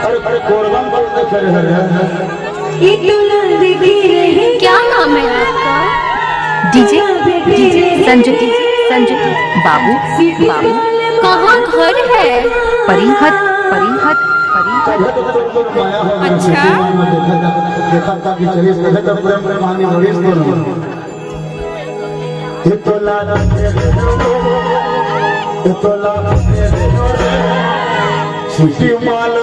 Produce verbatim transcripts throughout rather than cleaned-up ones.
अरे, अरे, कोरबा में कोई देखे रहे हैं? क्या नाम है आपका? डीजे, डीजे संजू, संजू बाबू, बाबू। कहाँ घर है? परिहत, परिहत, परिहत। अच्छा। देखा था कि चलिए, देखा था प्रेम कहानी बड़ी सुंदर। ये तो लाल, ये तो लाल, छुट्टी माल मार।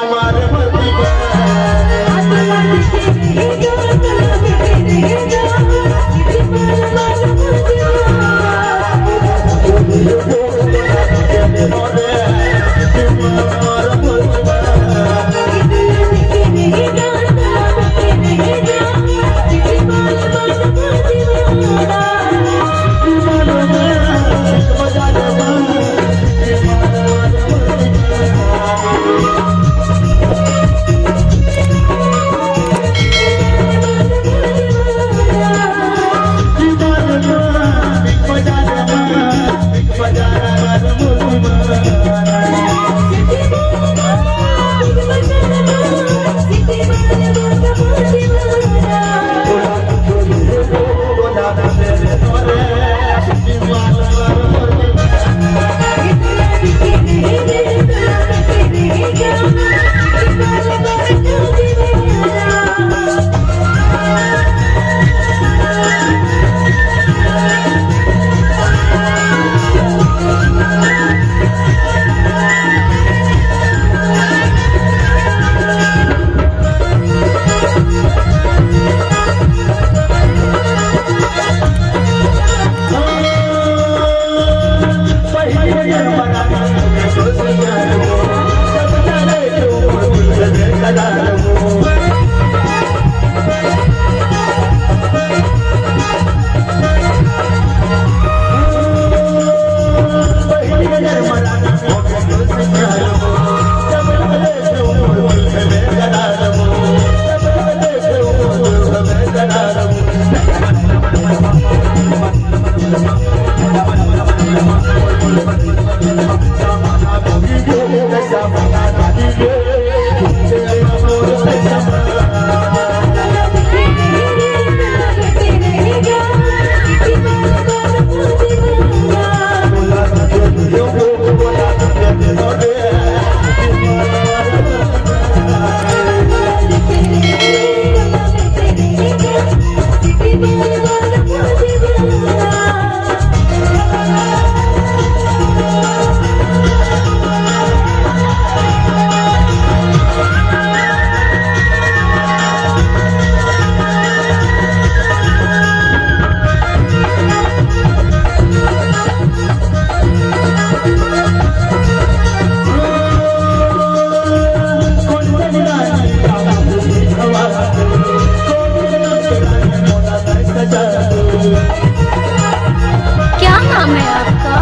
क्या नाम है आपका?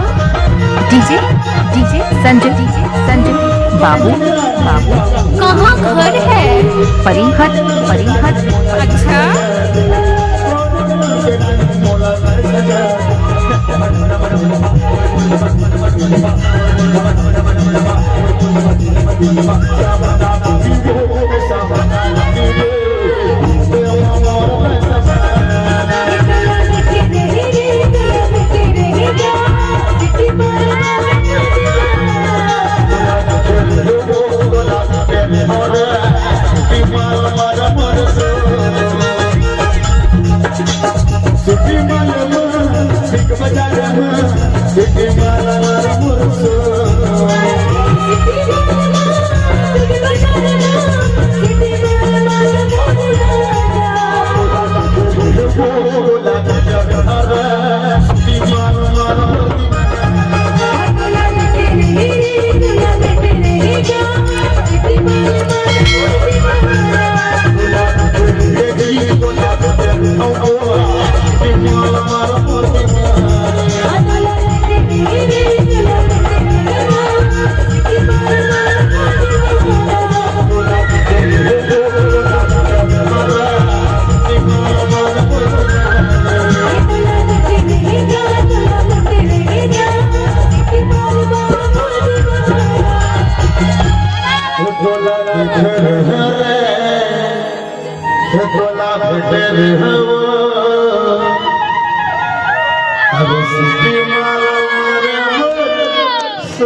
DJ, DJ Sanjay, DJ Sanjay बाबू, बाबू। कहाँ घर है? परिहत, परिहत। अच्छा। तोला भेटे रे हवो। अब सीटी मारो रे